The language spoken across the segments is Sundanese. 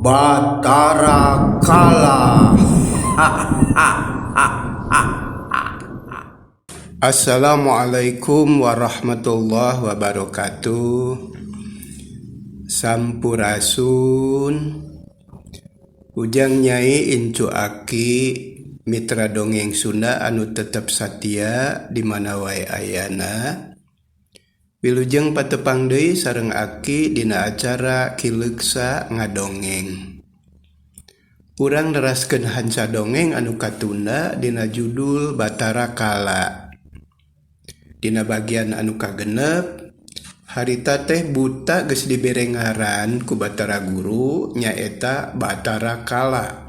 Batara Kala. Assalamualaikum warahmatullahi wabarakatuh. Sampurasun. Ujang Nyai Incu Aki mitra dongeng Sunda anu tetep satia di mana wae ayana. Wilujeng patepang deui sareng Aki dina acara Kileuksa Ngadongeng. Urang neraskeun hanca dongeng anu katunda dina judul Batara Kala. Dina bagian anu kagenep harita teh buta geus dibere ngaran ku Batara Guru nyaeta Batara Kala.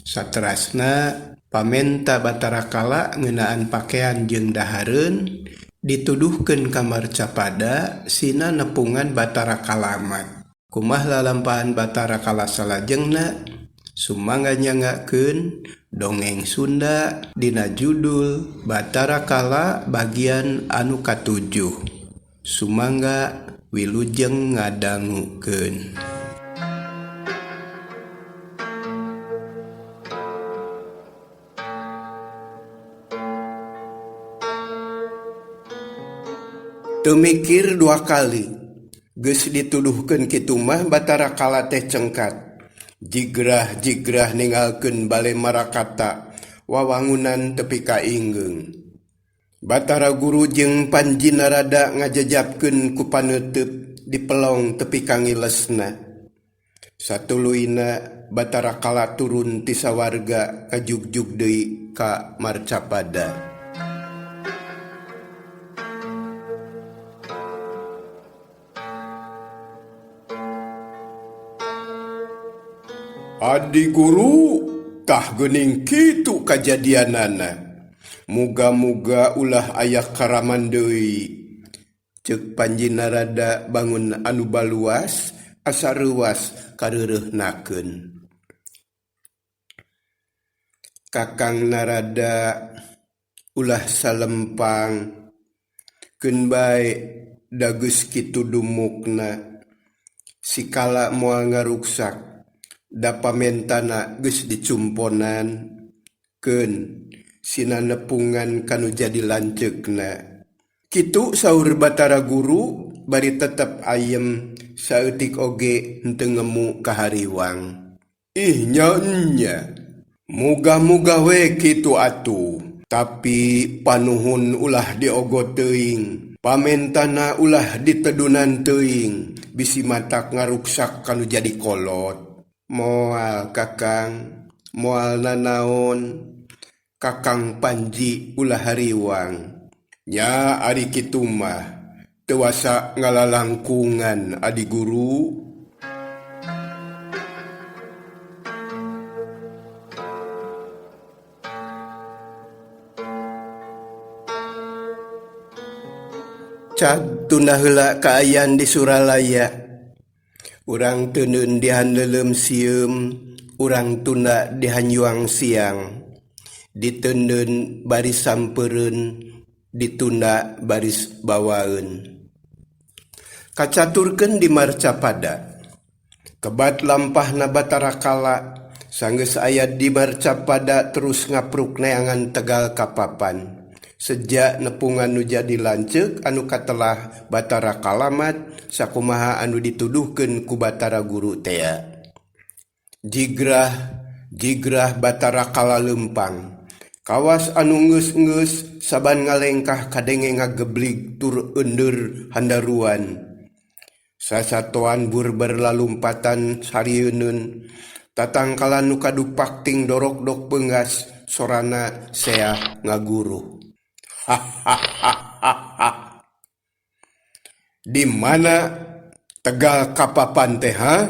Saterasna pamenta Batara Kala ngeunaan pakean jeung dahareun dituduhkeun ka Marcapada sina nepungan Batara Kalamat. Kumaha lalampahan Batara Kala salajengna? Sumangga nyanggakeun dongeng Sunda dina judul Batara Kala bagian anu katujuh. Sumangga wilujeng ngadangukeun. Teu mikir dua kali geus dituduhkeun kitu mah Batara Kala teh cengkat. Jigrah-jigrah ninggalkeun bale marakata wawangunan tepi ka inggeung. Batara Guru jeung Panji Narada ngajejapkeun ku paneuteup di pelong tepi ka ngilesna. Satuluyna Batara Kala turun ti sawarga ka jugjug deui ka Marcapada. Adi Guru tah geuning kitu kajadianana. Muga-muga ulah aya karaman deui. Ceuk Panji Narada bangun anu baluas asa reuwas kareureuhnakeun. Kakang Narada ulah salempang keun bae da geus kitu dumukna. Si Kala moal ngaruksak da pamentana geus dicumponan. Keun sina nepungan kanu jadi lanceukna. Kitu saur Batara Guru bari tetep ayem saeutik oge henteu ngemu ka hariwang. Ih nya nya. Muga-muga we kitu atuh. Tapi panuhun ulah diogot teuing. Pamentana ulah ditedunan teuing bisi matak ngaruksak kanu jadi kolot. Moal Kakang, moal nanaon. Kakang Panji ulah hariwang. Nya ari kitu mah teu wasa ngalalangkungan adi guru. Cag tunda heula kaayaan di Suralaya. Urang teuneun di handeuleum sieum, urang tunda di hanyuang siang. Diteundeun baris sampeureun, ditunda baris bawaeun. Kacaturkeun di Marcapada. Kebat lampahna Batara Kala, sanggeus aya di Marcapada terus ngapruk neangan tegal kapapan. Seja nepungan nu jadi lanceuk anu katelah Batara Kalamat sakumaha anu dituduhkeun ku Batara Guru tea. Jigrah jigrah Batara Kala leumpang. Kawas anu ngeus-ngeus saban ngalengkah kadenge ngageblig tur eundeur handaruan. Sasatoan burber lalumpatan sarieuneun tatangkalan nu kadupakting dorokdok peunggas sorana seah ngaguruh. Hahahaha. Di mana Tegal Kapapan teh ha?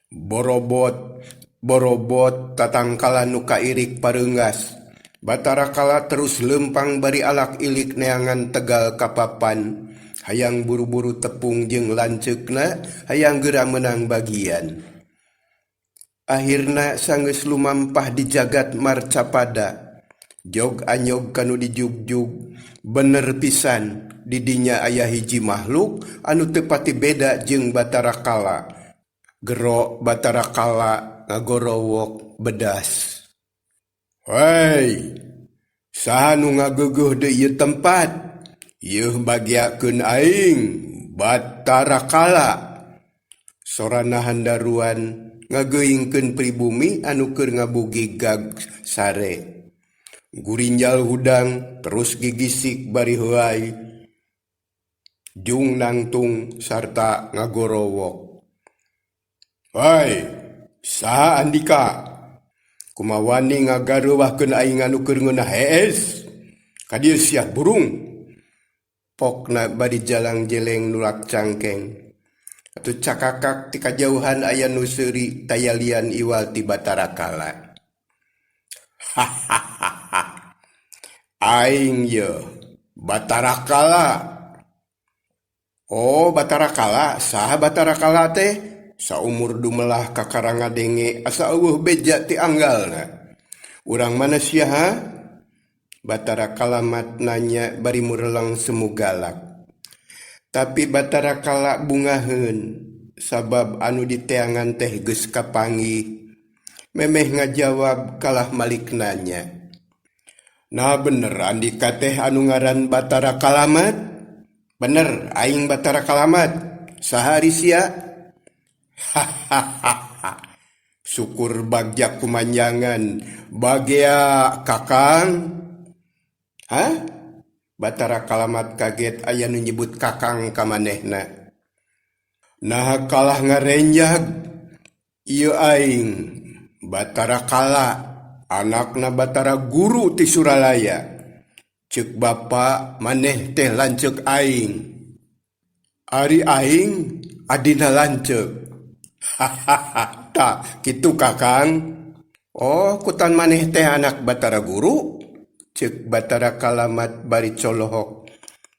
Borobot borobot tatangkalan nu kairik pareunggas. Batara Kala terus leumpang bari alak ilik neangan Tegal Kapapan. Hayang buru-buru tepung jeung lanceukna hayang geura meunang bagian. Ahirna sanggeus lumampah di jagat Marcapada. Jog anyog kanu dijugjug bener pisan di dinya aya hiji makhluk anu teu pati beda jeung Batara Kala. Gero Batara Kala ngagorowok bedas. Hei, saha nu ngageugeuh deui ieu tempat? Yeuh bagiakeun aing, Batara Kala. Sorana handaruan ngageuingkeun pribumi anu keur ngabugigag sare. Gurinjal hudang terus gigisik bari heuay jung nangtung sarta ngagorowok. Hei, saha andika? Kumaha wani ngagareuwahkeun aing anu keur ngeunah hees? Ka dieu sia burung! Pokna bari jalang-jeleng nulak cangkeng. Atuh cakakak ti kajauhan aya nu seuri tayalian iwal ti Batara Kala. Hahahaha. Aing yeuh Batara Kala. Oh Batara Kala, saha Batara Kala teh? Saumur dumelah kakara ngadenge asa eueuh beja ti anggalna. Urang mana sia ha? Batara Kalamat nanya bari mureleng semu galak. Tapi Batara Kala bungaheun sabab anu diteangan teh geus kapanggih. Memeh ngajawab kalah malik nanya. Nah bener andika teh anu ngaran Batara Kalamat? Bener aing Batara Kalamat. Saha ari sia? Hahahaha. Syukur bagja kumanjangan. Bagea Kakang. Hah? Batara Kalamat kaget aya nu nyebut Kakang ka manehna. Naha kalah ngarenjag? Ieu aing Batara Kala, anakna Batara Guru ti Suralaya. Ceuk bapa maneh teh lanceuk aing. Ari aing adina lanceuk. Hahaha tah kitu Kakang. Oh kutan maneh teh anak Batara Guru? Ceuk Batara Kalamat bari colohok.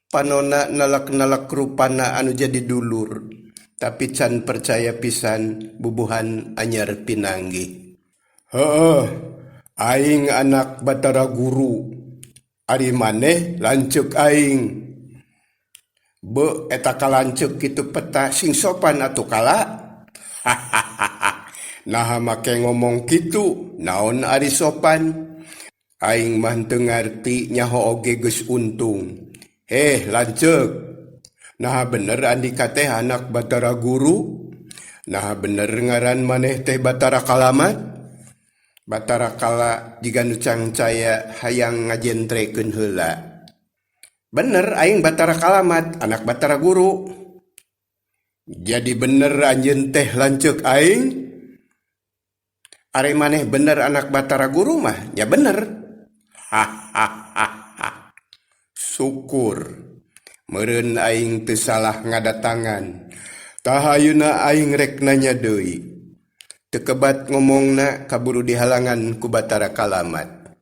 Panona nalak-nalak rupana anu jadi dulur, tapi can percaya pisan bubuhan anyar pinanggih. Heueuh, aing anak Batara Guru. Ari maneh lanceuk aing. Beuh eta kalanceuk kitu peta sing sopan atuh Kala. Hahahaha. Naha make ngomong kitu, naon ari sopan? Aing mah teu ngarti nyaho oge geus untung. Heh lanceuk. Naha bener andika teh anak Batara Guru? Naha bener ngaran maneh teh Batara Kalamat? Batara Kala jiga nu cangcaya hayang ngajentrekeun heula. Bener aing Batara Kalamat, anak Batara Guru. Jadi bener anjeun teh lanceuk aing? Ari maneh bener anak Batara Guru mah? Ya bener. Hahahaha. Syukur. Meureun aing teu salah ngadatangan. Tah ayeuna aing rek nanya deui. Teu kebat ngomongna kaburu dihalangan ku Batara Kalamat.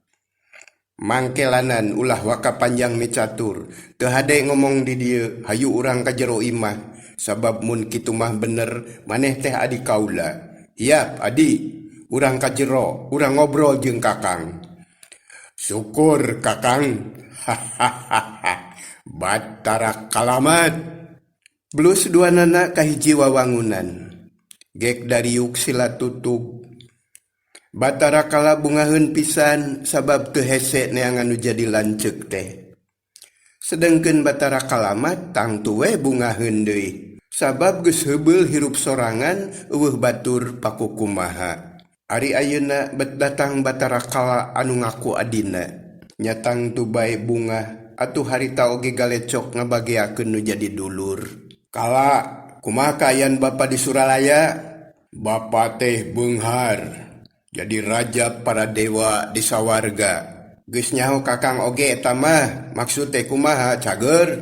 Mangkelanan ulah waka panjang micatur. Teu hade ngomong di dieu, hayu urang ka jero imah. Sabab mun kitu mah bener maneh teh adi kaula. Hiap adi, urang ka jero, urang ngobrol jeung Kakang. Syukur Kakang. Hahahaha. Batara Kalamat. Blus duanana ka hiji wawangunan. Gek dariuk sila tutug. Batara Kala bungaheun pisan sabab teu hese neangan nu jadi lanceuk teh. Sedengkeun Batara Kalamat tangtu we bungaheun deui. Sabab geus heubeul hirup sorangan eueuh batur pakukumaha. Ari ayeuna bet datang Batara Kala anu ngaku adina. Nya tangtu bae bungah atuh harita oge galecok ngabageakeun nu jadi dulur. Kala, kumaha kaayaan bapa di Suralaya? Bapa teh beunghar, jadi raja para dewa di sawarga. Geus nyaho Kakang oge eta mah, maksud teh kumaha cager?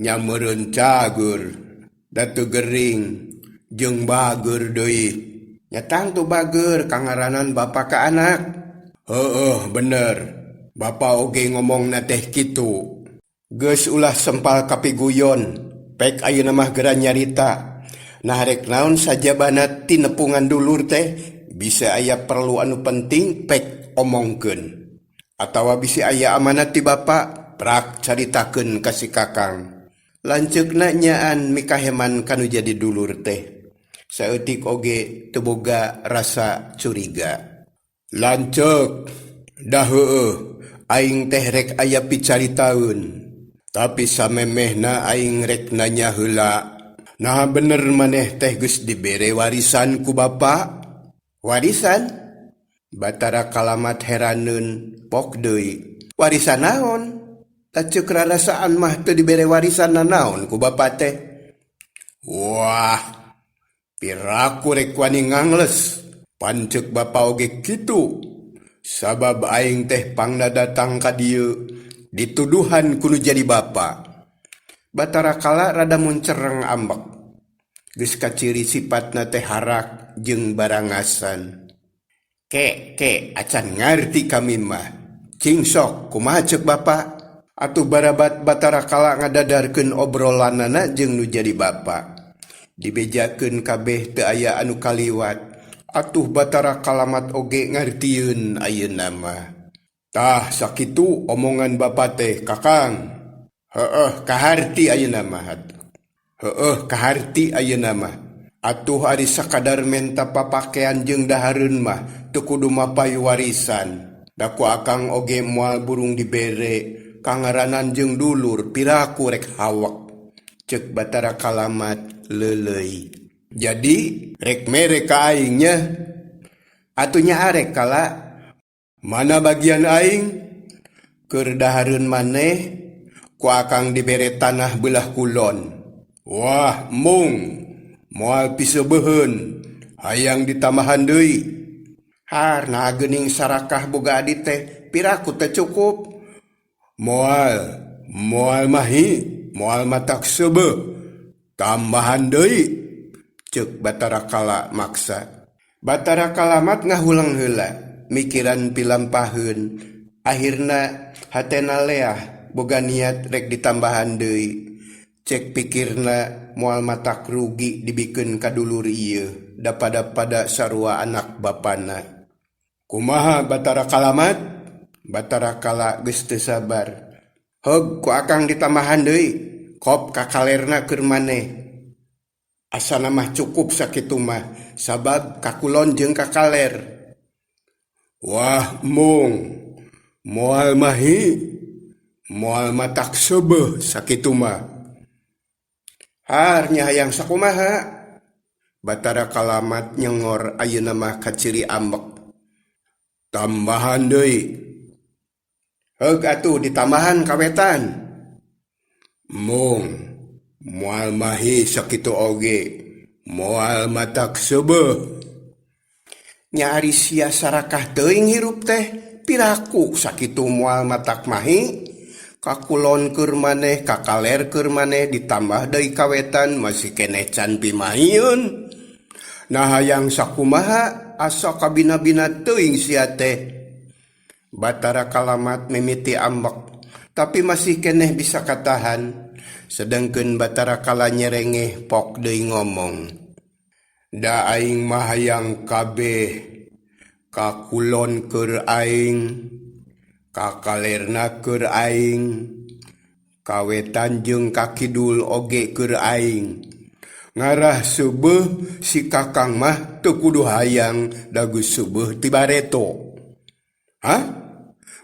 Nya meureun cager, da teu gering jeung bager deui. Nya tangtu bager kangaranan bapa ka anak. Heueuh bener. Bapa oge ngomongna teh kitu. Geus ulah sempal kapiguyon, pek ayeuna mah geura nyarita. Nah rek naon sajabana ti nepungan dulur teh, bisa aya perlu anu penting pek omongkeun. Atawa bisi aya amanat ti bapa, prak caritakeun ka si Kakang. Lanceukna nyaan mikaheman kanu jadi dulur teh. Saeutik oge teu boga rasa curiga. Lanceuk, da heueuh aing teh rek aya picaritaeun. Tapi samemehna aing rek nanya heula, naha bener maneh teh geus dibere warisan ku bapa? Warisan? Batara Kalamat heraneun, pok deui. Warisan naon? Da ceuk rarasaan mah teu dibere warisan nanaon ku bapa teh. Wah, piraku rek wani ngangles, pan ceuk bapa oge kitu. Sabab aing teh pangna datang ka dieu dituduhan ku nu jadi bapa. Batara Kala rada muncereng ambek. Geus kaciri sipatna teh harak jeung barangasan. Ke, ke, acan ngarti kami mah. Cing sok, kumaha ceuk bapa? Atuh barabat Batara Kala ngadadarkeun obrolanana jeung nu jadi bapa. Dibejakeun kabeh teu aya anu kaliwat. Atuh Batara Kalamat oge ngartieun ayeuna mah. Tah sakitu omongan bapa teh, Kakang. Heueuh kaharti ayeuna mah atuh. Heueuh kaharti ayeuna mah. Atuh ari sakadar menta papakean jeung dahareun mah teu kudu mapay warisan. Da ku akang oge moal burung dibere, kangaranan jeung dulur piraku rek hawek. Ceuk Batara Kalamat leuleuy. Jadi rek mere ka aing nya? Atuh nya arek kala. Mana bagian aing? Keur dahareun maneh ku akang dibere tanah beulah kulon. Wah embung, moal piseubeheun, hayang ditambahan deui. Har naha geuning sarakah boga adi teh, piraku teu cukup. Moal, moal mahi, moal matak seubeuh, tambahan deui, ceuk Batara Kala maksa. Batara Kalamat ngahuleng heula, mikiran pilampaheun. Ahirna hatena leah boga niat rek ditambahan deui. Cek pikirna moal matak rugi dibikeun ka dulur ieu da pada-pada sarua anak bapana. Kumaha Batara Kalamat? Batara Kala geus teu sabar. Heug ku akang ditambahan deui, kop ka kalerna keur maneh. Asana mah cukup sakitu mah, sabab ka kulon jeung ka kaler. Wah embung, moal mahi, moal matak seubeuh sakitu mah. Har nya hayang sakumaha? Batara Kalamat nyengor ayeuna mah kaciri ambek. Tambahan deui. Heug atuh ditambahan ka wetan. Embung, moal mahi sakitu oge, moal matak seubeuh. Nya ari sia sarakah teuing hirup teh, piraku sakitu moal matak mahi? Ka kulon keur maneh, ka kaler keur maneh ditambah deui ka wetan masih keneh can pimahieun. Nah hayang sakumaha asa kabina-bina teuing sia teh. Batara Kalamat mimiti ambek, tapi masih keneh bisa katahan. Sedengkeun Batara Kala nyerengeh pok deui ngomong. Da aing mah hayang kabeh, ka kulon keur aing, ka kalerna keur aing, ka wetan jeung ka kidul oge keur aing. Ngarah seubeuh si kakang mah teu kudu hayang da geus seubeuh ti bareto. Hah?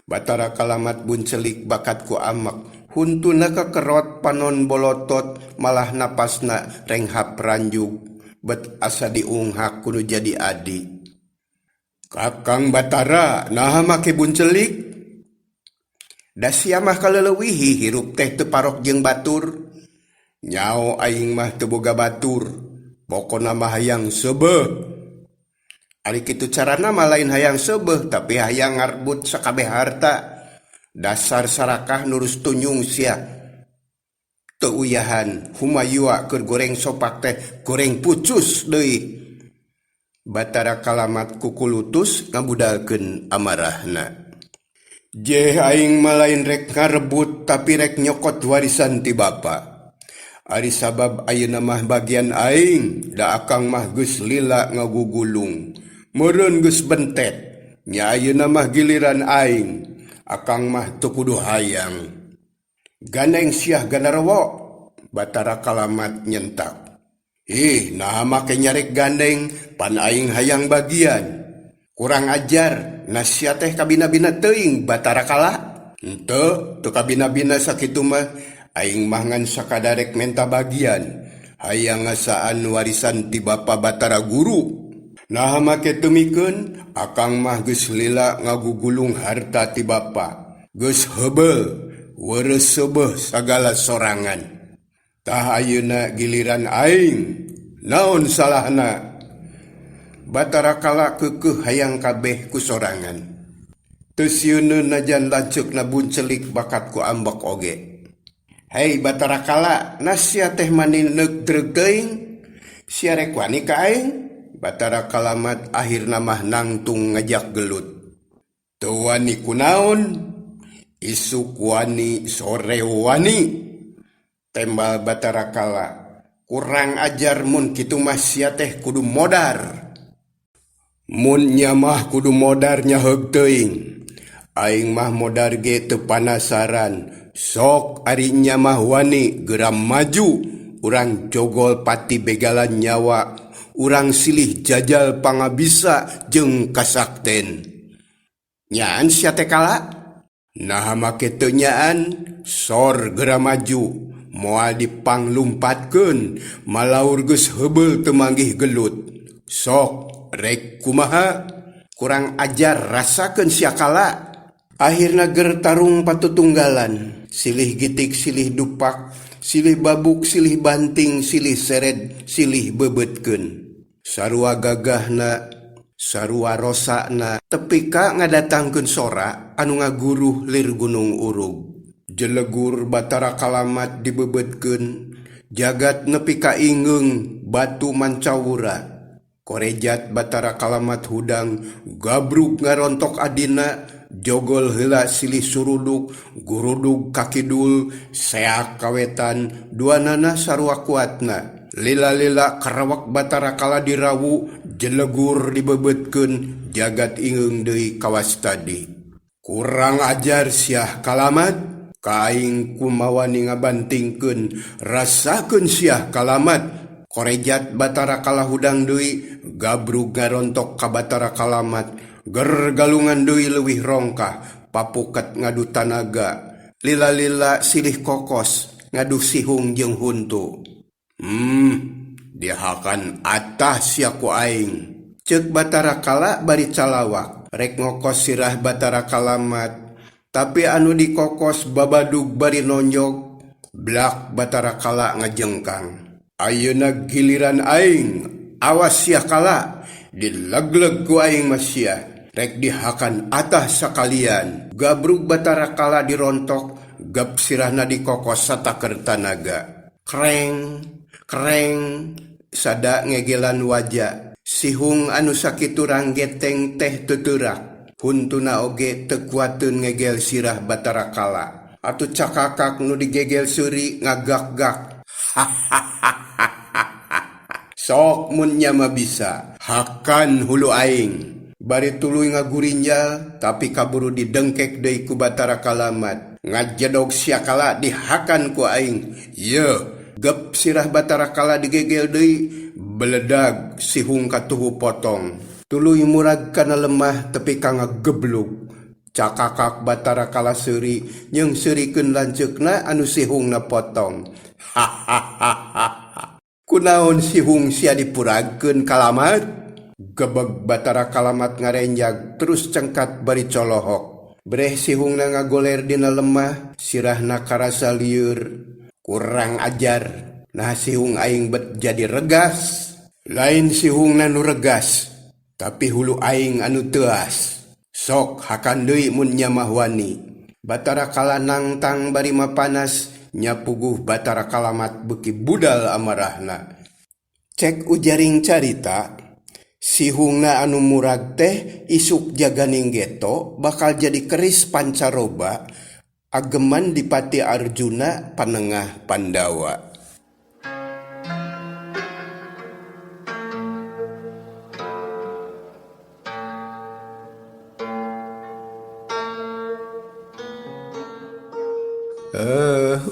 Batara Kalamat buncelik bakat ku amek. Huntuna kakerot panon bolotot malah napasna renghap ranjug bet asa diunghak ku nu jadi adi. Kakang Batara naha make buncelik? Da sia mah kaleleuwihi hirup teh teu parok jeung batur. Nyao aing mah teu boga batur, pokona mah hayang seubeuh. Ari kitu carana mah lain hayang seubeuh tapi hayang ngarebut sakabeh harta. Dasar sarakah nurus tunjung sia. Teu uyahan humayua keur goreng sopak teh goreng pucus deui. Batara Kalamat kukulutus ngabudalkeun amarahna. Jeh aing mah lain rek ngarebut tapi rek nyokot warisan ti bapa. Ari sabab ayeuna mah bagian aing, da akang mah geus lila ngagugulung. Meureun geus bentet, nya ayeuna mah giliran aing, akang mah teu kudu hayang. Gandeng siah gandarewo, Batara Kalamat nyentak. Ih, naha make nyarek gandeng, pan aing hayang bagian. Kurang ajar, na sia teh kabina-bina teuing Batara Kala. Henteu, teu kabina-bina sakitu mah, aing mah ngan sakadar rek menta bagian. Hayang ngasaan warisan ti Bapa Batara Guru. Naha make teu mikeun, akang mah geus lila ngagugulung harta ti Bapa. Geus heubeul, weureu seubeuh sagala sorangan. Tah ayeuna giliran aing, naon salahna? Batara Kala keukeuh hayang kabeh ku sorangan. Teu sieuneun najan lanceukna buncelik bakat ku ambek oge. Hei Batara Kala, na sia teh mani neuk dreug teuing? Sia rek wani ka aing? Batara Kalamat akhirna mah nangtung ngajak gelut. Teu wani kunaon? Isuk wani, sore wani. Tembal Batara Kala. Kurang ajar mun kitu mah sia teh kudu modar. Mun nya mah kudu modar nyaheug teuing. Aing mah modar ge teu panasaran. Sok ari nya mah wani geura maju. Urang jogol pati begalan nyawa. Urang silih jajal pangabisa jeung kasakten. Nyaan sia teh Kala? Naha make teu nyaan? Sor geura maju. Moal dipanglumpatkeun, malaur geus heubeul teu manggih gelut. Sok rek kumaha? Kurang ajar rasakeun sia Kala. Akhirna ger tarung patutunggalan, silih gitik silih dupak, silih babuk silih banting, silih sered silih bebeutkeun. Sarua gagahna, sarua rosana, tepi ka ngadatangkeun sora anu ngaguruh lir gunung urug. Jelegur Batara Kalamat dibebeutkeun, jagat nepi ka ingeung batu mancawura. Korejat Batara Kalamat hudang, gabrug ngarontok adina, jogol heula silih suruduk, gurudug ka kidul, seak ka wetan, duanana sarua kuatna. Lila-lila karawak Batara Kala dirawu, jelegur dibebeutkeun, jagat ingeung deui kawas tadi. Kurang ajar siah Kalamat, ka aing kumawani ngabantingkeun, rasakeun siah Kalamat. Korejat Batara Kala hudang deui, gabrug ngarontok ka Batara Kalamat, ger galungan deui leuwih rongkah, papuket ngadu tanaga, lila-lila silih kokos, ngadu sihung jeung huntu. Dihakan atah sia ku aing. Ceuk Batara Kala bari calawak, rek ngokos sirah Batara Kalamat, tapi anu dikokos babadug bari nonjok, blak Batara Kala ngajengkang. Ayeuna giliran aing, awas sia Kala, dilegleg ku aing mah sia, rek dihakan atah sakalian. Gabrug Batara Kala dirontok, gap sirahna dikokos sataker tanaga. Kreng, kreng, sada ngegelan waja. Sihung anu sakitu ranggeteng teh teuteurak. Huntuna oge teu kuateun ngegel sirah Batara Kala. Atuh cakakak nu digegel seuri ngagak-gak. Sok mun nya mah bisa, hakan hulu aing. Bari tuluy ngagurinjal, tapi kaburu didengkek deui ku Batara Kalamat. Ngajedog sia Kala dihakan ku aing. Yeuh, gep sirah Batara Kala digegel deui, beledag sihung katuhu potong. Tuluy murag kana lemah tepi ka ngageblug. Cakakak Batara Kala seuri jeung seurikeun lanceukna anu sihungna potong. Hahaha. Kunaon sihung sia dipuragkeun Kalamat? Gebeg Batara Kalamat ngarenjag terus cengkat bari colohok. Breh sihungna ngagoler dina lemah, sirahna karasa lieur. Kurang ajar, nah sihung aing bet jadi regas. Lain sihungna nu regas, tapi hulu aing anu teuas. Sok hakan deui mun nya mah wani. Batara Kala nangtang bari mapanas, nyapuguh Batara Kalamat beuki budal amarahna. Cek ujaring carita, sihungna anu murag teh isuk jaganing geto bakal jadi keris pancaroba ageman Dipati Arjuna panengah Pandawa.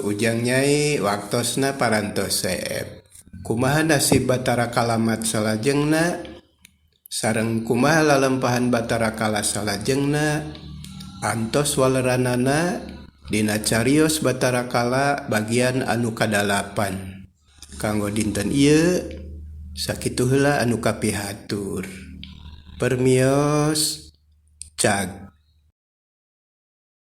Ujang nyai waktosna parantos seep. Kumaha nasib Batara Kalamat salajengna? Sareng kumaha lalampahan Batara Kala salajengna? Antos waleranana dina carios Batara Kala bagian anu kadalapan. Kanggo dinten ieu sakitu heula anu kapihatur. Permios cag.